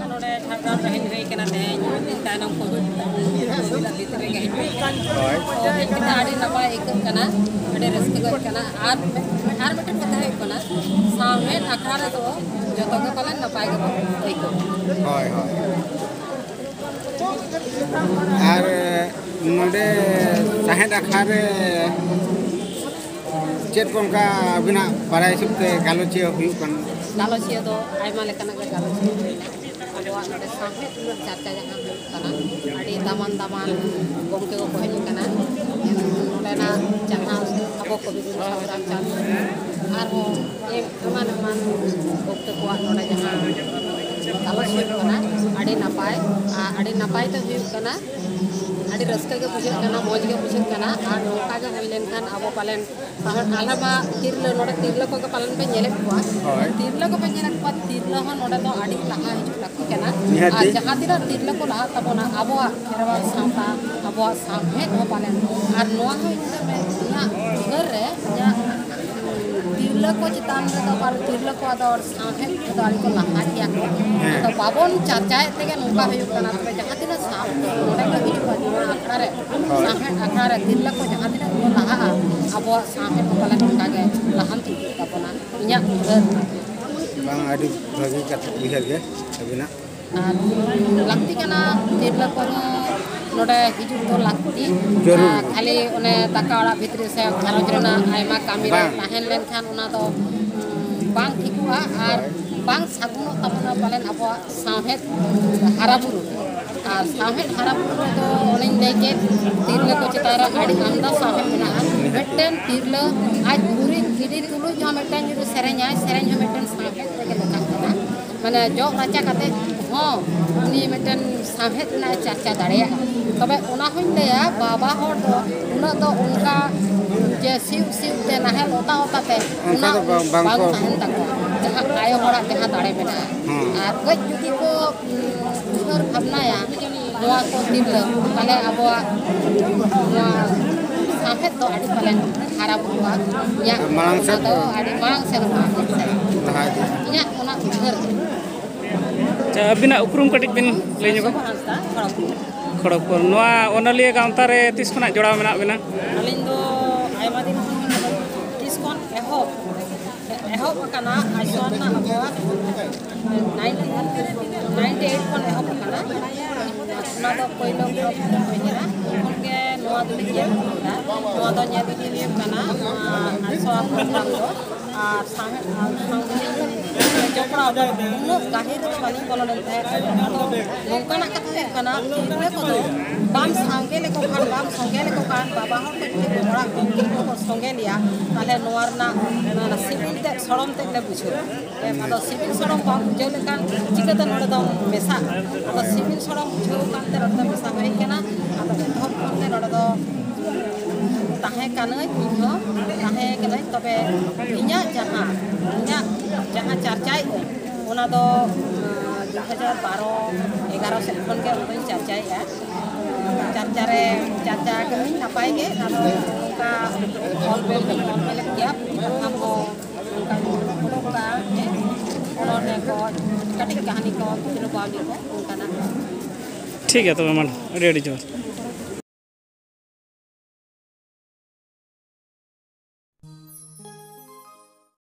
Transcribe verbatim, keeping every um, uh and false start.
ᱱᱚᱰᱮ ᱡᱷᱟᱲᱜᱨᱟᱢ ᱨᱮ ᱦᱮᱡ ᱦᱩᱭ ᱠᱟᱱᱟ ᱛᱮᱦᱮᱧ, ᱢᱤᱫ ᱫᱤᱱ ᱛᱟᱭᱱᱚᱢ ᱠᱳᱵᱷᱤᱰ ᱵᱷᱤᱛᱨᱤ ᱨᱮᱜᱮ ᱦᱮᱡ ᱦᱩᱭ ᱠᱟᱱᱟ᱾ ᱦᱳᱭ᱾ ᱛᱚ ᱦᱮᱡ ᱠᱟᱛᱮ ᱟᱹᱰᱤ ᱱᱟᱯᱟᱭ ᱟᱹᱭᱠᱟᱹᱜ ᱠᱟᱱᱟ, ᱟᱹᱰᱤ ᱨᱟᱹᱥᱠᱟᱹ ᱜᱮ ᱟᱹᱭᱠᱟᱹᱜ ᱠᱟᱱᱟ᱾ ᱟᱨ, ᱟᱨ ᱢᱤᱫᱴᱮᱱ ᱠᱟᱛᱷᱟ ᱦᱩᱭᱩᱜ ᱠᱟᱱᱟ, ᱥᱟᱶᱦᱮᱫ ᱟᱠᱷᱲᱟ ᱨᱮᱫᱚ ᱡᱚᱛᱚ ᱜᱮ ᱯᱟᱞᱮᱱ ᱱᱟᱯᱟᱭ ᱜᱮᱵᱚᱱ ᱟᱹᱭᱠᱟᱹᱣᱟ᱾ ᱦᱳᱭ, ᱦᱳᱭ᱾ ᱟᱨ ᱱᱚᱰᱮ ᱥᱟᱶᱦᱮᱫ ᱟᱠᱷᱲᱟ ᱨᱮ ᱪᱮᱫ ᱠᱚ ᱚᱱᱠᱟ ᱟᱹᱵᱤᱱᱟᱜ ᱵᱟᱲᱟᱭ ᱦᱤᱥᱟᱹᱵ ᱛᱮ ᱜᱟᱞᱚᱪᱤᱭᱟᱹ ᱦᱩᱭᱩᱜ ᱠᱟᱱᱟ? ᱜᱟᱞᱚᱪᱤᱭᱟᱹ ᱫᱚ ᱟᱭᱢᱟ ᱞᱮᱠᱟᱱᱟᱜ ᱜᱮ ᱜᱟᱞᱚᱪᱤᱭᱟᱹ ᱦᱩᱭᱱᱟ᱾ ᱟᱵᱚᱣᱟᱜ ᱱᱚᱰᱮ ᱥᱟᱶᱦᱮᱫ ᱨᱮᱱᱟᱜ ᱪᱟᱨᱪᱟ ᱡᱟᱦᱟᱸ ᱦᱩᱭᱩᱜ ᱠᱟᱱᱟ, ᱟᱹᱰᱤ ᱫᱟᱢᱟᱱ ᱫᱟᱢᱟᱱ ᱜᱚᱢᱠᱮ ᱠᱚᱠᱚ ᱦᱮᱡ ᱟᱠᱟᱱᱟ᱾ ᱱᱚᱰᱮᱱᱟᱜ ᱡᱟᱦᱟᱸ ᱟᱵᱚ ᱠᱚᱵᱤ ᱜᱩᱨᱩ ᱥᱟᱫᱷᱩᱨᱟᱢᱪᱟᱸᱫᱽ ᱟᱨᱦᱚᱸ ᱮᱢᱟᱱ ᱮᱢᱟᱱ ᱜᱚᱢᱠᱮ ᱠᱚᱣᱟᱜ ᱱᱚᱰᱮ ᱡᱟᱦᱟᱸ ᱜᱟᱞᱚᱪ ᱦᱩᱭᱩᱜ ᱠᱟᱱᱟ, ᱟᱹᱰᱤ ᱱᱟᱯᱟᱭ, ᱟᱨ ᱟᱹᱰᱤ ᱱᱟᱯᱟᱭ ᱛᱮ ᱦᱩᱭᱩᱜ ᱠᱟᱱᱟ᱾ ᱟᱹᱰᱤ ᱨᱟᱹᱥᱠᱟᱹ ᱜᱮ ᱵᱩᱡᱷᱟᱹᱜ ᱠᱟᱱᱟ, ᱢᱚᱡᱽ ᱜᱮ ᱵᱩᱡᱷᱟᱹᱜ ᱠᱟᱱᱟ᱾ ᱟᱨ ᱱᱚᱝᱠᱟ ᱜᱮ ᱦᱩᱭ ᱞᱮᱱᱠᱷᱟᱱ ᱟᱵᱚ ᱯᱟᱞᱮᱱ ᱟᱞᱮ ᱢᱟ ᱛᱤᱨᱞᱟᱹ, ᱱᱚᱰᱮ ᱛᱤᱨᱞᱟᱹ ᱠᱚᱜᱮ ᱯᱟᱞᱮᱱ ᱯᱮ ᱧᱮᱞᱮᱫ ᱠᱚᱣᱟ᱾ ᱦᱳᱭ᱾ ᱛᱤᱨᱞᱟᱹ ᱠᱚᱯᱮ ᱧᱮᱞᱮᱫ ᱠᱚᱣᱟ, ᱛᱤᱨᱞᱟᱹ ᱦᱚᱸ ᱱᱚᱰᱮ ᱫᱚ ᱟᱹᱰᱤ ᱞᱟᱦᱟ ᱦᱤᱡᱩᱜ ᱞᱟᱹᱠᱛᱤ ᱠᱟᱱᱟ᱾ ᱱᱤᱦᱟᱹᱛᱤ᱾ ᱟᱨ ᱡᱟᱦᱟᱸ ᱛᱤᱱᱟᱹᱜ ᱛᱤᱨᱞᱟᱹ ᱠᱚ ᱞᱟᱦᱟᱜ ᱛᱟᱵᱚᱱᱟ, ᱟᱵᱚᱣᱟᱜ ᱠᱷᱮᱨᱣᱟᱞ ᱥᱟᱶᱛᱟ, ᱟᱵᱚᱣᱟᱜ ᱥᱟᱶᱦᱮᱫ ᱦᱚᱸ ᱯᱟᱞᱮᱱ, ᱟᱨ ᱱᱚᱣᱟ ᱦᱚᱸ ᱤᱧ ᱫᱚ ᱢᱮᱱ-, ᱤᱧᱟᱹᱜ ᱩᱭᱦᱟᱹᱨ ᱨᱮ, ᱤᱧᱟᱹᱜ ᱛᱤᱨᱞᱟᱹ ᱠᱚ ᱪᱮᱛᱟᱱ ᱨᱮᱫᱚ, ᱟᱨ ᱛᱤᱨᱞᱟᱹ ᱠᱚᱣᱟᱜ ᱫᱚ ᱥᱟᱶᱦᱮᱫ ᱨᱮᱫᱚ ᱟᱹᱰᱤ ᱠᱚ ᱞᱟᱦᱟ ᱜᱮᱭᱟ ᱠᱚ᱾ ᱦᱮᱸ᱾ ᱟᱫᱚ ᱵᱟᱵᱚᱱ ᱪᱟᱨᱪᱟᱭᱮᱫ ᱛᱮᱜᱮ ᱱᱚᱝᱠᱟ ᱦᱩᱭᱩᱜ ᱠᱟᱱᱟ᱾ ᱛᱚᱵᱮ ᱡᱟᱦᱟᱸ ᱛᱤᱱᱟᱹᱜ ᱥᱟᱶ ᱱᱚᱰᱮ ᱠᱚ ᱦᱤᱡᱩᱜᱼᱟ, ᱱᱚᱣᱟ ᱟᱠᱷᱲᱟ ᱨᱮ ᱦᱳᱭ᱾ ᱥᱟᱶᱦᱮᱫ ᱟᱠᱷᱲᱟ ᱨᱮ ᱛᱤᱨᱞᱟᱹ ᱠᱚ ᱡᱟᱦᱟᱸ ᱛᱤᱱᱟᱹᱜ ᱠᱚ ᱞᱟᱦᱟᱜᱼᱟ, ᱟᱵᱚᱣᱟᱜ ᱥᱟᱶᱦᱮᱫ ᱦᱚᱸ ᱯᱟᱞᱮᱱ ᱚᱱᱠᱟ ᱜᱮ ᱞᱟᱦᱟᱱᱛᱤ ᱤᱫᱤᱜ ᱛᱟᱵᱚᱱᱟ, ᱤᱧᱟᱹᱜ ᱩᱭᱦᱟᱹᱨ᱾ ᱵᱟᱝ, ᱟᱹᱰᱤ ᱵᱷᱟᱹᱜᱤ ᱠᱟᱛᱷᱟ, ᱩᱭᱦᱟᱹᱨ ᱜᱮ ᱟᱹᱵᱤᱱᱟᱜ᱾ ᱟᱨ ᱞᱟᱹᱠᱛᱤ ᱠᱟᱱᱟ, ᱛᱤᱨᱞᱟᱹ ᱠᱚᱦᱚᱸ ᱱᱚᱰᱮ ᱦᱤᱡᱩᱜ ᱫᱚ ᱞᱟᱹᱠᱛᱤ᱾ ᱡᱟᱹᱨᱩᱲ᱾ ᱟᱨ ᱠᱷᱟᱹᱞᱤ ᱚᱱᱮ ᱫᱟᱠᱟ ᱚᱲᱟᱜ ᱵᱷᱤᱛᱨᱤ ᱥᱮ ᱜᱷᱟᱨᱚᱸᱡᱽ ᱨᱮᱱᱟᱜ ᱟᱭᱢᱟ ᱠᱟᱹᱢᱤ ᱨᱮ ᱵᱟᱝ᱾ ᱛᱟᱦᱮᱸ ᱞᱮᱱᱠᱷᱟᱱ ᱚᱱᱟ ᱫᱚ, ᱩᱸ, ᱵᱟᱝ ᱴᱷᱤᱠᱚᱜᱼᱟ ᱟᱨ ᱵᱟᱝ ᱥᱟᱹᱜᱩᱱᱚᱜ ᱛᱟᱵᱚᱱᱟ ᱯᱟᱞᱮᱱ ᱟᱵᱚᱣᱟᱜ ᱥᱟᱶᱦᱮᱫ ᱦᱟᱨᱟ ᱵᱩᱨᱩ ᱨᱮ᱾ ᱟᱨ ᱥᱟᱶᱦᱮᱫ ᱦᱟᱨᱟ ᱵᱩᱨᱩ ᱨᱮᱫᱚ ᱚᱱᱮᱧ ᱞᱟᱹᱭ ᱠᱮᱫ, ᱛᱤᱨᱞᱟᱹ ᱠᱚ ᱪᱮᱛᱟᱱ ᱨᱮ ᱟᱹᱰᱤ ᱟᱢᱫᱟ ᱥᱟᱶᱦᱮᱫ ᱢᱮᱱᱟᱜᱼᱟ᱾ ᱢᱤᱫᱴᱮᱱ ᱛᱤᱨᱞᱟᱹ ᱟᱡ ᱜᱩᱨᱤᱡ ᱜᱤᱰᱤ ᱛᱩᱞᱩᱡ ᱦᱚᱸ ᱢᱤᱫᱴᱮᱱ ᱡᱩᱫᱤ ᱥᱮᱨᱮᱧᱟᱭ, ᱥᱮᱨᱮᱧ ᱦᱚᱸ ᱢᱤᱫᱴᱮᱱ ᱥᱟᱶᱦᱮᱫ ᱨᱮᱜᱮ ᱞᱮᱠᱷᱟᱜ ᱠᱟᱱᱟ᱾ ᱢᱟᱱᱮ ᱡᱚᱜ ᱨᱟᱪᱟ ᱠᱟᱛᱮ ᱦᱚᱸ ᱩᱱᱤ ᱢᱤᱫᱴᱮᱱ ᱥᱟᱶᱦᱮᱫ ᱨᱮᱱᱟᱜ ᱮ ᱪᱟᱨᱪᱟ ᱫᱟᱲᱮᱭᱟᱜᱼᱟ᱾ ᱛᱚᱵᱮ ᱚᱱᱟ ᱦᱚᱸᱧ ᱞᱟᱹᱭᱟ, ᱵᱟᱵᱟ ᱦᱚᱲ ᱫᱚ ᱩᱱᱟᱹᱜ ᱫᱚ ᱚᱱᱠᱟ ᱡᱮ ᱥᱤᱭᱳᱜ ᱥᱤᱭᱳᱜ ᱛᱮ, ᱱᱟᱦᱮᱞ ᱚᱛᱟ ᱚᱛᱟ ᱛᱮ ᱚᱱᱠᱟ ᱚᱱᱟ ᱫᱚ ᱵᱟᱝ, ᱵᱟᱝ ᱵᱟᱝ ᱠᱚ ᱛᱟᱦᱮᱱ ᱛᱟᱠᱚᱣᱟ, ᱡᱟᱦᱟᱸ ᱟᱭᱳ ᱦᱚᱲᱟᱜ ᱡᱟᱦᱟᱸ ᱫᱟᱲᱮ ᱢᱮᱱᱟᱜᱼᱟ᱾ ᱦᱮᱸ᱾ ᱟᱨ ᱠᱟᱹᱡ ᱡᱩᱫᱤ ᱠᱚ, ᱩᱢ, ᱩᱭᱦᱟᱹᱨ ᱵᱷᱟᱵᱽᱱᱟᱭᱟ ᱱᱚᱣᱟ ᱠᱚ ᱛᱤᱨᱞᱟᱹ, ᱛᱟᱦᱞᱮ ᱟᱵᱚᱣᱟᱜ ᱱᱚᱣᱟ ᱥᱟᱶᱦᱮᱫ ᱫᱚ ᱟᱹᱰᱤ ᱯᱟᱞᱮᱱ ᱦᱟᱨᱟ ᱵᱩᱨᱩᱜᱼᱟ᱾ ᱤᱧᱟᱹᱜ ᱢᱟᱲᱟᱝ ᱥᱮᱫ ᱚᱱᱟ ᱫᱚ ᱫᱚ ᱟᱹᱰᱤ ᱢᱟᱲᱟᱝ ᱥᱮᱫ ᱞᱟᱦᱟ ᱤᱫᱤᱜᱼᱟ᱾ ᱤᱧᱟᱹᱜ ᱚᱱᱟ ᱩᱭᱦᱟᱹᱨ᱾ ᱟᱹᱵᱤᱱᱟᱜ ᱩᱯᱨᱩᱢ ᱠᱟᱹᱴᱤᱡ ᱵᱤᱱ ᱞᱟᱹᱭ ᱧᱚᱜᱟ? ᱥᱳᱵᱷᱟ ᱦᱟᱸᱥᱫᱟ, ᱠᱷᱚᱲᱚᱜᱽᱯᱩᱨ᱾ ᱠᱷᱚᱲᱚᱜᱽᱯᱩᱨ᱾ ᱱᱚᱣᱟ ᱚᱱᱚᱞᱤᱭᱟᱹ ᱜᱟᱶᱛᱟ ᱨᱮ ᱛᱤᱥ ᱠᱷᱚᱱᱟᱜ ᱡᱚᱲᱟᱣ ᱢᱮᱱᱟᱜ ᱵᱤᱱᱟ? ᱟᱹᱞᱤᱧ ᱫᱚ ᱟᱭᱢᱟ ᱫᱤᱱ ᱠᱷᱚᱱ, ᱛᱤᱥ ᱠᱷᱚᱱ ᱮᱦᱚᱵ, ᱮᱦᱚᱵ ᱟᱠᱟᱱᱟ ᱟᱭᱥᱚᱱ ᱨᱮᱱᱟᱜ ᱟᱵᱚᱣᱟᱜ ᱱᱟᱭᱤᱱᱴᱤ ᱮᱭᱤᱴ ᱠᱷᱚᱱ ᱮᱦᱚᱵ ᱟᱠᱟᱱᱟ᱾ ᱚᱱᱟ ᱫᱚ ᱯᱳᱭᱞᱳ ᱜᱨᱩᱯ ᱦᱩᱭ ᱠᱟᱱᱟ᱾ ᱩᱱ ᱠᱷᱚᱱ ᱜᱮ ᱱᱚᱣᱟ ᱫᱚᱞᱤᱧ ᱧᱮᱞ ᱟᱹᱜᱩ ᱠᱮᱫᱟ᱾ ᱱᱚᱣᱟ ᱫᱚ ᱧᱮᱞ ᱤᱫᱤ ᱦᱩᱭᱩᱜ ᱠᱟᱱᱟ, ᱱᱚᱣᱟ ᱟᱭᱥᱚᱱ ᱯᱨᱳᱜᱨᱟᱢ ᱫᱚ᱾ ᱟᱨ ᱥᱟᱶᱦᱮᱫ ᱟᱨ ᱥᱟᱶᱛᱮ ᱡᱚᱯᱲᱟᱣ ᱫᱚ ᱩᱱᱟᱹᱜ ᱜᱟᱹᱦᱤᱨ ᱨᱮᱫᱚ ᱵᱟᱹᱞᱤᱧ ᱵᱚᱞᱚ ᱞᱮᱱ ᱛᱟᱦᱮᱸᱫ᱾ ᱟᱫᱚ ᱱᱚᱝᱠᱟᱱᱟᱜ ᱠᱟᱛᱷᱟ ᱦᱩᱭᱩᱜ ᱠᱟᱱᱟ, ᱛᱤᱨᱞᱟᱹ ᱠᱚᱫᱚ ᱵᱟᱢ ᱥᱟᱸᱜᱮ ᱞᱮᱠᱚ ᱠᱷᱟᱱ, ᱵᱟᱢ ᱥᱚᱸᱜᱮ ᱞᱮᱠᱚ ᱠᱷᱟᱱ, ᱵᱟᱵᱟ ᱦᱚᱲ ᱠᱚ ᱡᱩᱫᱤ ᱚᱲᱟᱜ ᱜᱚᱢᱠᱮ ᱠᱚᱠᱚ ᱥᱚᱸᱜᱮ ᱞᱮᱭᱟ, ᱛᱟᱦᱚᱞᱮ ᱱᱚᱣᱟ ᱨᱮᱱᱟᱜ ᱚᱱᱟ ᱥᱤᱵᱤᱞ ᱛᱮᱫ ᱥᱚᱲᱚᱢ ᱛᱮᱫ ᱞᱮ ᱵᱩᱡᱷᱟᱹᱣᱟ᱾ ᱟᱫᱚ ᱥᱤᱵᱤᱞ ᱥᱚᱲᱚᱢ ᱵᱟᱢ ᱵᱩᱡᱷᱟᱹᱣ ᱞᱮᱠᱷᱟᱱ ᱪᱤᱠᱟᱹᱛᱮ ᱱᱚᱰᱮ ᱫᱚᱢ ᱢᱮᱥᱟᱜᱼᱟ? ᱟᱫᱚ ᱥᱤᱵᱤᱞ ᱥᱚᱲᱚᱢ ᱵᱩᱡᱷᱟᱹᱣ ᱠᱟᱱᱛᱮ ᱱᱚᱰᱮ ᱫᱚ ᱢᱮᱥᱟ ᱦᱩᱭ ᱠᱟᱱᱟ᱾ ᱟᱫᱚ ᱮᱛᱚᱦᱚᱵ ᱠᱷᱚᱱ ᱜᱮ ᱱᱚᱰᱮ ᱫᱚ ᱛᱟᱦᱮᱸ ᱠᱟᱹᱱᱟᱹᱧ, ᱤᱧ ᱦᱚᱸ ᱛᱟᱦᱮᱸ ᱠᱟᱹᱱᱟᱹᱧ᱾ ᱛᱚᱵᱮ ᱤᱧᱟᱹᱜ ᱡᱟᱦᱟᱸ, ᱤᱧᱟᱹᱜ ᱡᱟᱦᱟᱸ ᱪᱟᱨᱪᱟᱭᱮᱫ ᱟᱹᱧ, ᱚᱱᱟ ᱫᱚ ᱫᱩ ᱦᱟᱡᱟᱨ ᱵᱟᱨᱚ ᱮᱜᱟᱨᱚ ᱥᱮᱫ ᱠᱷᱚᱱ ᱜᱮ ᱚᱱᱟ ᱫᱚᱧ ᱪᱟᱨᱪᱟᱭᱮᱫᱼᱟ᱾ ᱪᱟᱨᱪᱟ ᱨᱮ, ᱪᱟᱨᱪᱟ ᱠᱟᱹᱫᱟᱹᱧ, ᱱᱟᱯᱟᱭ ᱜᱮ᱾ ᱟᱫᱚ ᱚᱱᱠᱟ ᱚᱞ ᱵᱮᱞ ᱦᱚᱸᱧ ᱚᱞ ᱵᱮᱞᱮᱫ ᱜᱮᱭᱟ, ᱯᱩᱛᱷᱤ ᱯᱟᱛᱷᱟᱢ ᱠᱚ ᱚᱱᱠᱟᱧ ᱩᱰᱩᱠ ᱠᱟᱜᱼᱟ, ᱦᱮᱸ, ᱚᱱᱚᱬᱦᱮ ᱠᱚ, ᱠᱟᱹᱴᱤᱡ ᱠᱟᱹᱦᱱᱤ ᱠᱚ, ᱜᱤᱫᱽᱨᱟᱹ ᱵᱟᱹᱣᱞᱤ ᱠᱚ, ᱚᱱᱠᱟᱱᱟᱜ᱾ ᱴᱷᱤᱠ ᱜᱮᱭᱟ, ᱛᱚᱵᱮ ᱢᱟ ᱟᱹᱰᱤ ᱟᱹᱰᱤ ᱡᱚᱦᱟᱨ᱾